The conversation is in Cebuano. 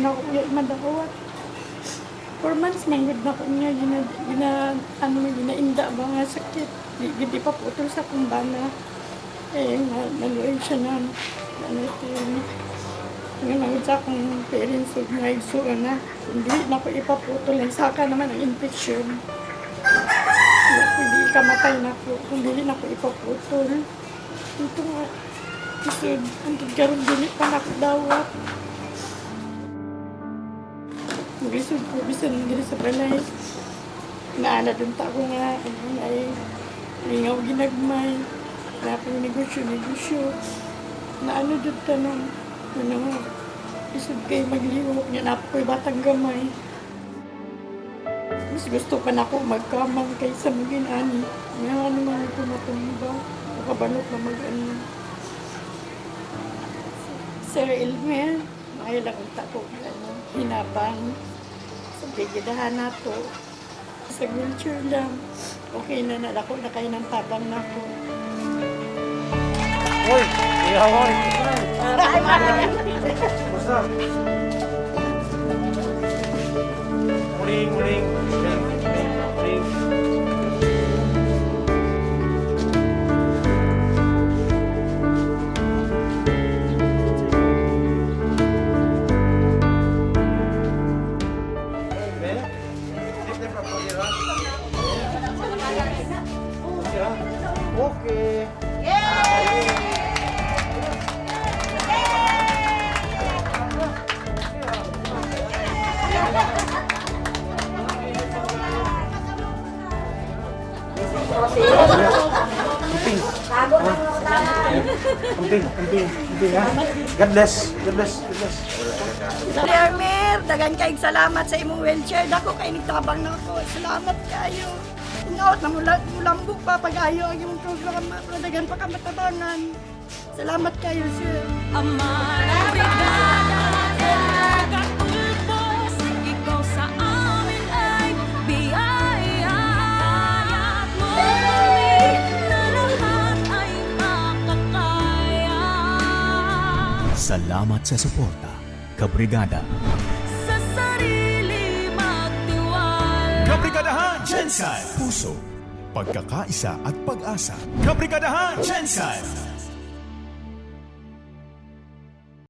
na ako ulit madawat. 4 months man gud na ko niya gina, gina ano ginainda ba nga sakit. Di gid ipaputol sa kumbana. Eh na naluoy siya na ano ito yun. Nga man sa akong parents ug mga igsuon na hindi na ko ipaputol ang saka naman ang infection. Wala ko, hindi kamatay na ko kung dili na ko ipaputol. Ito nga isod hangtod karon dili pa na ko dawat. Maglisod ko bisan diri sa balay. Naana dun ta ko nga ano ay lingaw ginagmay. Napang negosyo negosyo. Naano dun ta nung ano nga isod kay maglihok niya na ako'y batang gamay. Mas gusto pa na ako magkamang kaysa maging ani. Nga ano man ko matumba. Makabalot na mag-ano. Sir Elmer, maayo lang unta ko ano, hinabang sa brigidahan nato. Sa wheelchair lang. Okay na na ako na kayo ng tabang nako. Hoy! Ihawan! Basta. Muling, muling, muling, muling, muling. Be? Okay. Amping. Amping, amping, amping ha. God bless, God bless, God bless. Sir Elmer, daghan kayong salamat sa imong wheelchair. Dako kay nagtabang nako. Salamat kayo. Ingaot na mula, mulambok pa pag-ayo ang imong programa. Pero daghan pa ka matabangan. Salamat kayo, sir. Ama ng brigada, taga-tulpos, ikaw sa amin ay biyaya. At mo kami na lahat ay makakaya. Salamat sa suporta, Kabrigada. Sa sarili magtiwala. Kabrigadahan GenSan! Puso, pagkakaisa at pag-asa. Kabrigadahan GenSan!